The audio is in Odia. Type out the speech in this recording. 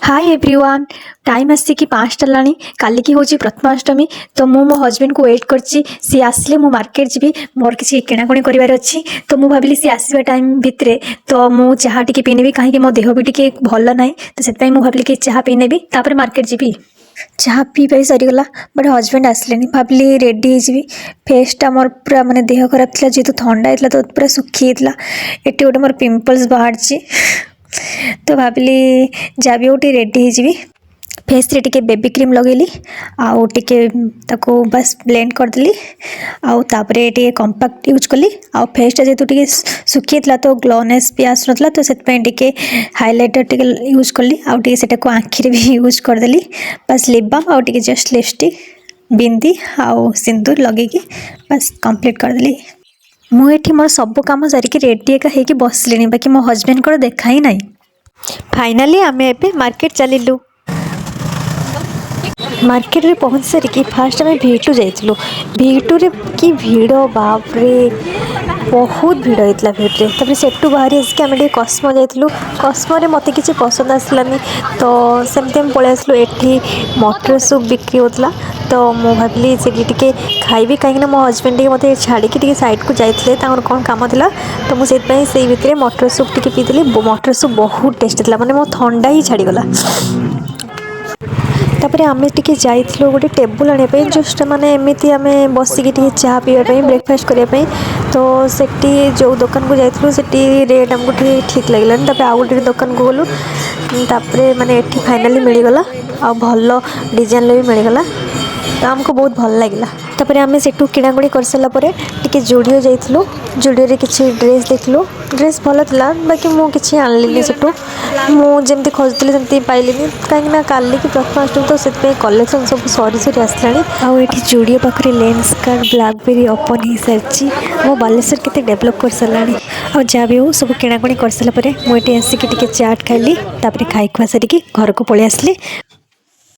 ହାଇ ଏଭ୍ରିୱାନ୍, ଟାଇମ୍ ଆସିକି 5ଟା ହେଲାଣି। କାଲିକି ହେଉଛି ପ୍ରଥମାଷ୍ଟମୀ। ତ ମୁଁ ମୋ ହଜବେଣ୍ଡକୁ ୱେଟ୍ କରିଛି। ସିଏ ଆସିଲେ ମୁଁ ମାର୍କେଟ ଯିବି, ମୋର କିଛି କିଣାକୁଣି କରିବାର ଅଛି। ତ ମୁଁ ଭାବିଲି ସିଏ ଆସିବା ଟାଇମ୍ ଭିତରେ ତ ମୁଁ ଚାହା ଟିକେ ପିଇନେବି, କାହିଁକି ମୋ ଦେହ ବି ଟିକେ ଭଲ ନାହିଁ। ତ ସେଥିପାଇଁ ମୁଁ ଭାବିଲି କି ଚାହା ପିଇନେବି, ତାପରେ ମାର୍କେଟ ଯିବି। ଚାହା ପିଇ ପାଇ ସରିଗଲା, ବଟ୍ ହଜବେଣ୍ଡ ଆସିଲେନି। ଭାବିଲି ରେଡ଼ି ହେଇଯିବି। ଫେସ୍ଟା ମୋର ପୁରା ମାନେ ଦେହ ଖରାପ ଥିଲା, ଯେହେତୁ ଥଣ୍ଡା ହେଇଥିଲା ତ ପୁରା ଶୁଖି ଯାଇଥିଲା। ଏଠି ଗୋଟେ ମୋର ପିମ୍ପଲ୍ସ ବାହାରିଛି। ତ ଭାବିଲି ଯାହା ବି ହଉ ଟିକେ ରେଡ଼ି ହେଇଯିବି। ଫେସ୍ରେ ଟିକେ ବେବି କ୍ରିମ୍ ଲଗେଇଲି ଆଉ ଟିକେ ତାକୁ ବାସ୍ ବ୍ଲେଣ୍ଡ କରିଦେଲି ଆଉ ତାପରେ ଟିକେ କମ୍ପାକ୍ଟ ୟୁଜ୍ କଲି। ଆଉ ଫେସ୍ଟା ଯେହେତୁ ଟିକେ ଶୁଖିଯାଇଥିଲା ତ ଗ୍ଲୋନେସ୍ ବି ଆସୁନଥିଲା, ତ ସେଥିପାଇଁ ଟିକେ ହାଇଲାଇଟର୍ ଟିକେ ୟୁଜ୍ କଲି ଆଉ ଟିକେ ସେଟାକୁ ଆଖିରେ ବି ୟୁଜ୍ କରିଦେଲି। ବାସ୍, ଲିପ୍ ବାମ୍ ଆଉ ଟିକେ ଜଷ୍ଟ ଲିପଷ୍ଟିକ୍, ବିନ୍ଦି ଆଉ ସିନ୍ଦୁର ଲଗେଇକି ବାସ୍ କମ୍ପ୍ଲିଟ୍ କରିଦେଲି। ମୁଁ ଏଠି ମୋର ସବୁ କାମ ସାରିକି ରେଡ଼ି ଏକା ହେଇକି ବସିଲିଣି, ବାକି ମୋ ହଜବେଣ୍ଡଙ୍କର ଦେଖା ହିଁ ନାହିଁ। ଫାଇନାଲି ଆମେ ଏବେ ମାର୍କେଟ ଚାଲିଲୁ। ମାର୍କେଟରେ ପହଞ୍ଚି ସାରିକି ଫାଷ୍ଟ ଆମେ ଭି ଟୁ ଯାଇଥିଲୁ। ଭି ଟୁରେ କି ଭିଡ଼, ବାପରେ, ବହୁତ ଭିଡ଼ ହେଇଥିଲା ଭି ଟୁରେ। ତାପରେ ସେଠୁ ବାହାରି ଆସିକି ଆମେ ଟିକେ କସ୍ମୋ ଯାଇଥିଲୁ। କସ୍ମୋରେ ମୋତେ କିଛି ପସନ୍ଦ ଆସିଲାନି, ତ ସେମିତି ଆମେ ପଳେଇ ଆସିଲୁ। ଏଠି ମଟର ସୁପ୍ ବିକ୍ରି ହେଉଥିଲା, ତ ମୁଁ ଭାବିଲି ସେଠି ଟିକେ ଖାଇବି, କାହିଁକିନା ମୋ ହଜବେଣ୍ଡ ଟିକେ ମୋତେ ଛାଡ଼ିକି ଟିକେ ସାଇଡ଼କୁ ଯାଇଥିଲେ, ତାଙ୍କର କ'ଣ କାମ ଥିଲା। ତ ମୁଁ ସେଇଥିପାଇଁ ସେଇ ଭିତରେ ମଟର ସୁପ୍ ଟିକେ ପିଇଥିଲି। ମଟର ସୁପ୍ ବହୁତ ଟେଷ୍ଟି ଥିଲା, ମାନେ ମୋ ଥଣ୍ଡା ହିଁ ଛାଡ଼ିଗଲା। ତାପରେ ଆମେ ଟିକେ ଯାଇଥିଲୁ ଗୋଟେ ଟେବୁଲ୍ ଆଣିବା ପାଇଁ, ଜଷ୍ଟ ମାନେ ଏମିତି ଆମେ ବସିକି ଟିକେ ଚାହା ପିଇବା ପାଇଁ, ବ୍ରେକଫାଷ୍ଟ କରିବା ପାଇଁ। ତ ସେଠି ଯେଉଁ ଦୋକାନକୁ ଯାଇଥିଲୁ, ସେଠି ରେଟ୍ ଆମକୁ ଟିକେ ଠିକ୍ ଲାଗିଲାନି। ତାପରେ ଆଉ ଗୋଟେ ଦୋକାନକୁ ଗଲୁ। ତାପରେ ମାନେ ଏଠି ଫାଇନାଲି ମିଳିଗଲା ଆଉ ଭଲ ଡିଜାଇନ୍ର ବି ମିଳିଗଲା, ତ ଆମକୁ ବହୁତ ଭଲ ଲାଗିଲା। ତାପରେ ଆମେ ସେଠୁ କିଣାକୁଣି କରିସାରିଲା ପରେ ଟିକେ ଜୁଡ଼ିଓ ଯାଇଥିଲୁ। ଜୁଡ଼ିଓରେ କିଛି ଡ୍ରେସ୍ ଦେଖିଲୁ। ଡ୍ରେସ୍ ଭଲ ଥିଲା, ବାକି ମୁଁ କିଛି ଆଣିଲିନି ସେଠୁ। ମୁଁ ଯେମିତି ଖୋଜୁଥିଲି ସେମିତି ପାଇଲିନି, କାହିଁକିନା କାଲିକି ପ୍ରଥମାଷ୍ଟମୀ, ତ ସେଥିପାଇଁ କଲେକ୍ସନ୍ ସବୁ ସରି ସରି ଆସିଲାଣି। ଆଉ ଏଠି ଜୁଡ଼ିଓ ପାଖରେ ଲେନ୍ସ କାର୍ଟ ବ୍ଲାକବେରୀ ଓପନ୍ ହେଇସାରିଛି। ଆମ ବାଲେଶ୍ୱର କେତେ ଡେଭଲପ୍ କରିସାରିଲାଣି। ଆଉ ଯାହା ବି ହଉ, ସବୁ କିଣାକୁଣି କରିସାରିଲା ପରେ ମୁଁ ଏଠି ଆସିକି ଟିକେ ଚାଟ୍ ଖାଇଲି। ତାପରେ ଖାଇ ଖୁଆ ସାରିକି ଘରକୁ ପଳେଇ ଆସିଲି।